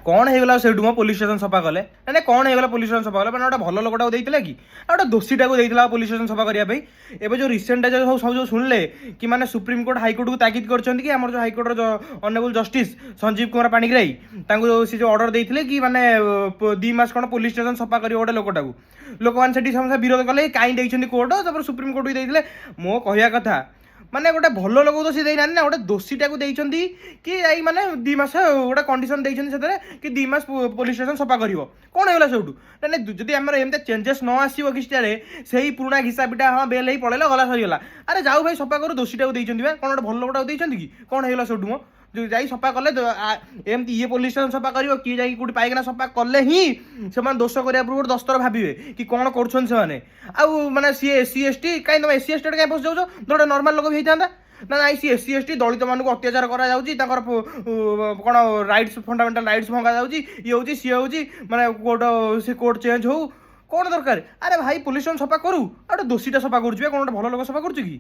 କ'ଣ ହେଇଗଲା ସେଇଠୁ ମୋ ପୋଲିସ ଷ୍ଟେସନ ସଫା କଲେ? ନାଇଁ ନାଇଁ, କ'ଣ ହେଇଗଲା ପୋଲିସ ଷ୍ଟେସନ ସଫା କଲେ? ମାନେ ଗୋଟେ ଭଲ ଲୋକଟାକୁ ଦେଇଥିଲା କି ଆଉ ଗୋଟେ ଦୋଷୀଟାକୁ ଦେଇଥିଲା ପୋଲିସ ଷ୍ଟେସନ ସଫା କରିବା ପାଇଁ? ଏବେ ଯେଉଁ ରିସେଣ୍ଟ ଯେଉଁ ସବୁ ସବୁ ଯେଉଁ ଶୁଣିଲେ କି ମାନେ ସୁପ୍ରିମକୋର୍ଟ ହାଇକୋର୍ଟକୁ ତାଗିଦ କରିଛନ୍ତି କି ଆମର ଯେଉଁ ହାଇକୋର୍ଟର ଅନରେବୁଲ ଜଷ୍ଟିସ୍ ସଞ୍ଜୀବ କୁମାର ପାଣିଗ୍ରାହୀ, ତାଙ୍କୁ ସେ ଯେଉଁ ଅର୍ଡର ଦେଇଥିଲେ କି ମାନେ 2 ମାସ କ'ଣ ପୋଲିସ ଷ୍ଟେସନ ସଫା କରିବ ଗୋଟେ ଲୋକଟାକୁ, ଲୋକମାନେ ସେଠି ସମସ୍ତେ ବିରୋଧ କଲେ, କାହିଁ ଦେଇଛନ୍ତି କୋର୍ଟ। ତାପରେ ସୁପ୍ରିମକୋର୍ଟ ବି ଦେଇଥିଲେ। ମୋ କହିବା କଥା, ମାନେ ଗୋଟେ ଭଲ ଲୋକକୁ ତ ସେ ଦେଇନାହାନ୍ତି ନା, ଗୋଟେ ଦୋଷୀଟାକୁ ଦେଇଛନ୍ତି କି ଏଇ ମାନେ 2 ମାସ ଗୋଟେ କଣ୍ଡିସନ ଦେଇଛନ୍ତି ସେଥିରେ କି 2 ମାସ ପୋଲିସ ଷ୍ଟେସନ ସଫା କରିବ। କ'ଣ ହେଇଗଲା ସେଇଠୁ? ନାଇଁ ନାଇଁ, ଯଦି ଆମର ଏମିତି ଚେଞ୍ଜେସ୍ ନ ଆସିବ କିଛିଟାରେ, ସେଇ ପୁରୁଣା ଘିସା ପିଟା, ହଁ, ବେଲ୍ ହେଇ ପଳେଇଲା, ଗଲା, ସରିଗଲା। ଆରେ ଯାଉ ଭାଇ, ସଫା କରୁ, ଦୋଷୀଟାକୁ ଦେଇଛନ୍ତି ବା, କ'ଣ ଗୋଟେ ଭଲ ଲୋକଟାକୁ ଦେଇଛନ୍ତି କି? କ'ଣ ହେଇଗଲା ସେଇଠୁ ମ? ଯୋଉ ଯାଇ ସଫା କଲେ ଏମିତି ଇଏ ପୋଲିସ ଷ୍ଟେସନ ସଫା କରିବ, କିଏ ଯାଇକି କୋଉଠି ପାଇଖାନା ସଫା କଲେ ହିଁ ସେମାନେ ଦୋଷ କରିବା ପୂର୍ବରୁ 10 ଥର ଭାବିବେ କି କ'ଣ କରୁଛନ୍ତି ସେମାନେ। ଆଉ ମାନେ ସିଏ ଏସ୍ ସି ଏସ୍ ଟି କାହିଁ, ତମେ ଏସ୍ ସି ଏସ୍ ଟି କାହିଁ ପଶିଯାଉଛ? ଗୋଟେ ନର୍ମାଲ ଲୋକ ବି ହେଇଥାନ୍ତା ନା। ନାଇଁ, ସିଏ ଏସ୍ ସି ଏସ୍ ଟି, ଦଳିତମାନଙ୍କୁ ଅତ୍ୟାଚାର କରାଯାଉଛି, ତାଙ୍କର କ'ଣ ରାଇଟ୍ସ, ଫଣ୍ଡାମେଣ୍ଟାଲ ରାଇଟ୍ସ ଭଙ୍ଗା ଯାଉଛି, ଇଏ ହେଉଛି ସିଏ ହେଉଛି, ମାନେ କୋର୍ଟ, ସେ କୋର୍ଟ ଚେଞ୍ଜ ହଉ, କ'ଣ ଦରକାର? ଆରେ ଭାଇ, ପୋଲିସ ଷ୍ଟେସନ ସଫା କରୁ। ଆଉ ଗୋଟେ ଦୋଷୀଟା ସଫା କରୁଛି ବା, କ'ଣ ଗୋଟେ ଭଲ ଲୋକ ସଫା କରୁଛି କି?